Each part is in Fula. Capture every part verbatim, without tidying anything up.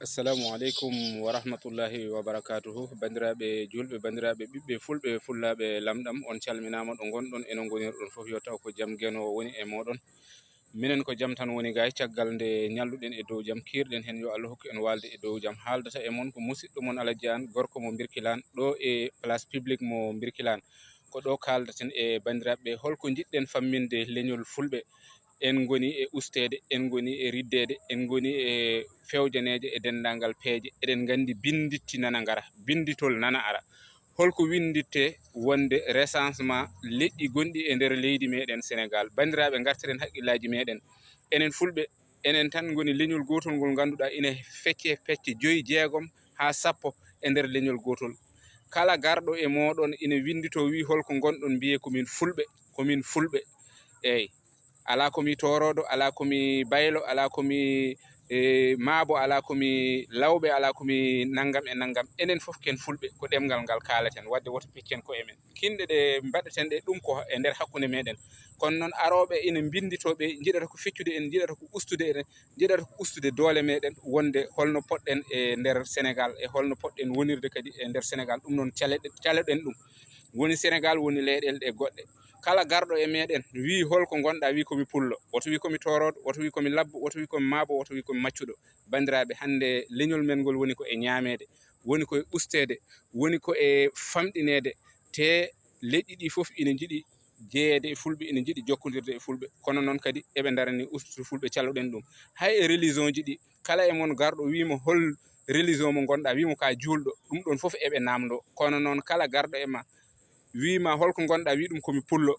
Assalamu aleykum wa rahmatullahi wa barakatuhu. Banndiraaɓe juulɓe, banndiraaɓe ɓiɓɓe fulɓe, fullaaɓe lamɗam, on calminaama ɗo ngonɗon e no ngonirɗon fof. Yo taw ko jam Geno woni e mooɗon. Minen ko jam tan woni gay, caggal nde ñalluɗen e dow jam, kiirɗen heen, yo Allah hokku en waalde e dow jam. Haaldata e mon ko musiɗɗo mon Alaji Aan, gorko mo Mbirkilaan, ɗo e place publique mo Mbirkilaan. Ko ɗo kaaldaten e banndiraaɓe, hol ko njiɗɗen famminde leñol fulɓe? En ngoni e usteede, en ngoni e riddeede, en ngoni e fewjaneeje e denndaangal peeje. Eɗen nganndi binnditti nana ngara, binnditol nana ara. Hol ko winnditte wonde recensement leƴƴi gonɗi e nder leydi meɗen Senegaal? Banndiraaɓe, ngartiren haqqillaaji meɗen. Enen fulɓe, enen tan ngoni leñol gootol ngol ngannduɗaa ina fecce pecce joyi, jeegom haa sappo e nder leñol gootol. Kala garɗo e mooɗon ina winnditoo, wii, "Hol ko ngonɗon?" Mbiyee, "Ko min fulɓe, ko min fulɓe." Eey, alaa ko mi tooroodo, alaa ko mi baylo, alaa ko mi, e, maabo, alaa ko mi lawɓe, alaa ko mi nanngam e nanngam. Enen fof ken fulɓe, ko ɗemngal ngal kaalaten. Waɗde woto peccen koye men. Kinɗe ɗe mbaɗeten ɗe, ɗum ko e nder hakkunde meɗen. Kono noon, arooɓe ina mbinnditoo, ɓe njiɗata ko feccude en, njiɗata ko ustude en, njiɗata ko ustude doole meɗen, wonde holno poɗɗen e nder Senegaal, e holno poɗɗen wonirde kadi e nder Senegaal. Ɗum noon, caleɗen, caloɗen ɗum. Woni Senegaal, woni leyɗeele ɗe goɗɗe. Kala garɗo e meɗen wii, "Hol ko ngonɗaa?" Wii, "Ko mi pullo." Woto wii, "Ko mi tooroodo." Woto wii, "Ko mi labbo." Woto wii, "Ko mi maabo." Woto wii, "Ko mi maccuɗo." Banndiraaɓe, hannde leñol men ngol woni ko e ñaameede, woni ko e usteede, woni ko e famɗineede. Te leƴƴi ɗi fof ina njiɗi jeyeede e fulɓe, ina njiɗi jokkondirde e fulɓe. Kono noon kadi, eɓe ndarani ustu fulɓe, caloɗen ɗum. Hay e religion ji ɗi, kala e mon garɗo wii mo, "Hol religion mo ngonɗaa?" Wii mo, "Ka juulɗo." Ɗum ɗoon fof eɓe naamndo. Kono noon, kala garɗo e ma wii ma, "Hol ko ngonɗaa?" Wii ɗum, "Ko mi pullo."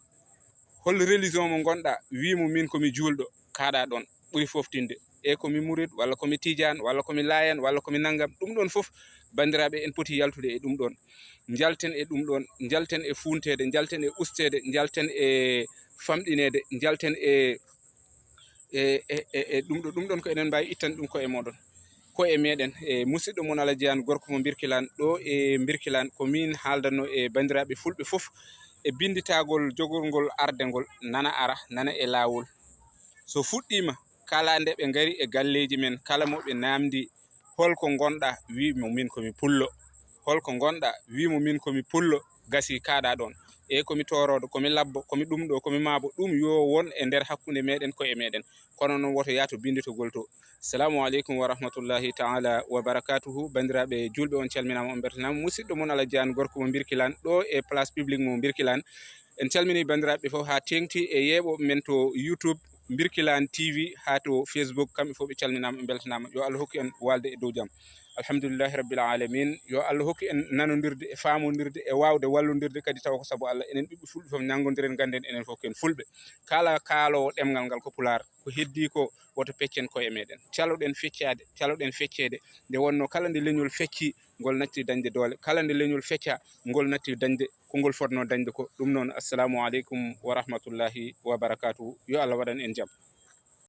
"Hol religion mo ngonɗaa?" Wii mo, "Min ko mi juulɗo." Kaaɗa ɗoon, ɓuri foftinde. E ko mi murid, walla ko mi tijaan, walla ko mi laayan, walla ko mi nanngam. Ɗum ɗoon fof, banndiraaɓe, en poti yaltude e ɗum ɗoon. Njalten e ɗum ɗoon, njalten e fuunteede, njalten e usteede, njalten e famɗineede, njalten e, e, e, e, e ɗum ɗo, ɗum ɗoon ko enen mbaawi ittan ɗum koye mooɗon, koye meɗen. E musiɗɗo mon Alaji Aan, gorko mo Mbirkilaan, ɗo e Mbirkilaan, ko miin haaldanno e banndiraaɓe fulɓe fof e binnditagol jogorngol arde ngol, nana ara, nana e laawol. So fuɗɗiima, kala nde ɓe ngari e galleeji men, kala mo ɓe naamndi, "Hol ko ngonɗaa?" Wii mo, "Min ko mi pullo." "Hol ko ngonɗaa?" Wii mo, "Min ko mi pullo." Gasi, kaaɗa ɗoon. E ko mi tooroodo, ko mi labbo, ko mi ɗum ɗo, ko mi maabo, ɗum yo won e nder hakkunde meɗen koye meɗen. Kono noon, woto yaato binnditogol to. Salaamu aleykum wa rahmatullahi taala wa barakatuhu. Banndiraaɓe juulɓe, on calminaama, on mbeltanaama. Musiɗɗo mon Alaji Aan, gorko mo Mbirkilaan, ɗo e place publique mo Mbirkilaan. En calminii banndiraaɓe fof haa teeŋti e yeeɓooɓe men to YouTube, Mbirkilaan T V, haa to Facebook, kamɓe fof ɓe calminaama, ɓe mbeltanaama. Yo Allah hokku en waalde e dow jam. Alhamdulillahi rabbil alamin. Yo Allah hokku en nanondirde e faamondirde e waawde wallondirde kadi, tawa ko sabu Allah. Enen ɓiɓɓe fulɓe fof, ñanngondiren, ngannden enen fof ken fulɓe. Kala kaaloowo ɗemngal ngal ko pulaar. Ko heddii ko, woto peccen koye meɗen. Caloɗen feccaade, caloɗen fecceede. Nde wonnoo kala nde leñol fecci, ngol natti dañde doole. Kala nde leñol fecca, ngol natti dañde ko ngol fotnoo dañde ko. Ɗum noon, assalamu aleykum wa rahmatullahi wa barakatuhu. Yo Allah waɗan en jam.